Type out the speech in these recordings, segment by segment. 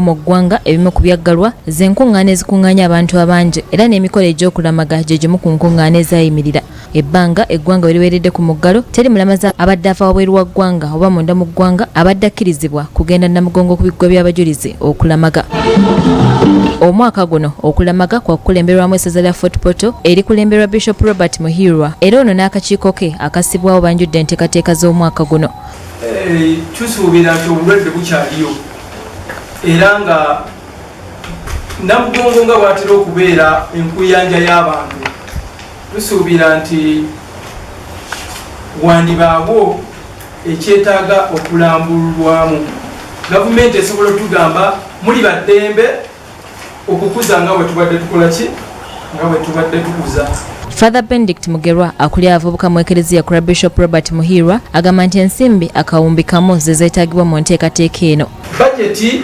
Mu ggwanga ebimu ku byaggalwa ze nkuŋŋaana ezikuŋŋaanya abantu abangi era n'emikolo egy'okulamaga gye gimu ku nkuŋŋaana ezaayimirira. Ebbanga eggwanga we liweeredde ku muggalo, teri mulamazi abadde ava wabweru wa ggwanga oba munda mu ggwanga abadde akkirizibwa kugenda Namugongo ku biggwa by'abajulizi okulamaga. Omwaka guno okulamaga kwa kukulemberwamu essaza lya Fort Portal erikulemberwa Bishop Robert Muhirwa era ono n'akakiiko ke akassibwawo banjudde enteekateeka z'omwaka guno. Eh, tusuubira nti obulwadde bukyaliyo era nga Namugongo nga bwatera okubeera enkuyanja y'abantu, tusuubira nti wandibaawo ekyetaaga okulambululwamu. Gavumenti esobola otugamba muli baddembe okukuza nga bwe tubadde tukola ki, nga bwe tubadde tukuza. Father Benedict Mugerwa akulira abavubuka mu Ekereziya ku Bishop Robert Muhirwa agamba nti ensimbi 1000 ze zeetaagibwa mu nteekateeka eno. Bajeti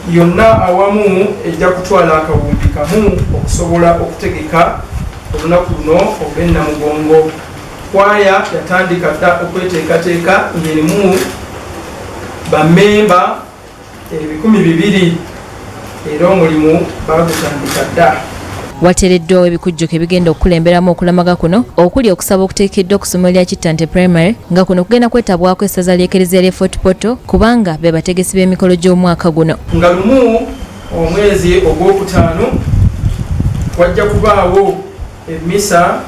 yonna awamu ejja kutwala 1000 okusobola okutegeka olunaku luno olw'e Namugongo. Kwaya yatandika dda okweteekateeka ng'erimu bammemba 200 era omulimu bagutandika dda. Wateereddwawo ebikujjuko ebigenda okukulemberamu okulamaga kuno, okuli okusaba okuteekeddwa ku ssomero lya Kittante Primary, nga kuno kugenda kwetabwako essaza ly'Ekereziya ly'e Fort Portal kubanga be bategesi b'emikolo gy'omwaka guno. Nga 1 omwezi ogwokutaano wajja kubaawo emisa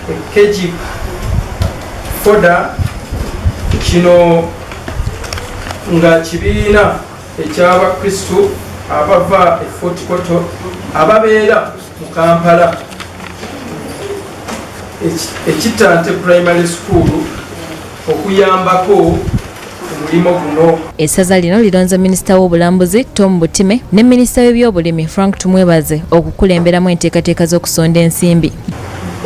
ekejip foda, kino nga kibiina eky'abakristu abava e Fort Portal ababeera mu Kampala e Kittante Primary School okuyambako omulimu guno. Essaza lino lironze minisita w'obulambuzi Tom Butime ne minisita w'ebyobulimi Frank Tumwebaze okukulemberamu enteekateeka z'okusonda ensimbi.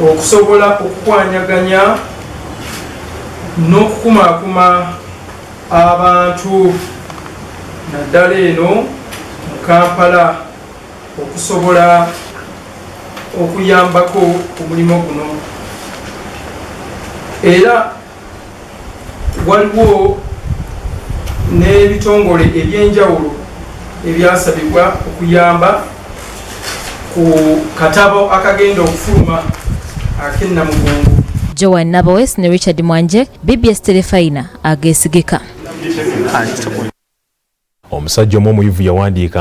Okusobola okukwanyaganya n'okukumaakuma abantu naddala eno mu Kampala okusobola okuyambako ku mulimu guno, era waliwo n'ebitongole ebyenjawulo ebyasabibwa okuyamba ku katabo akagenda okufuluma ak'e Namugongo. Joan Nabowes ne Richard Mwanje, BBS Terefayina ageesigika. Omusajja omu omuyivu yawandiika.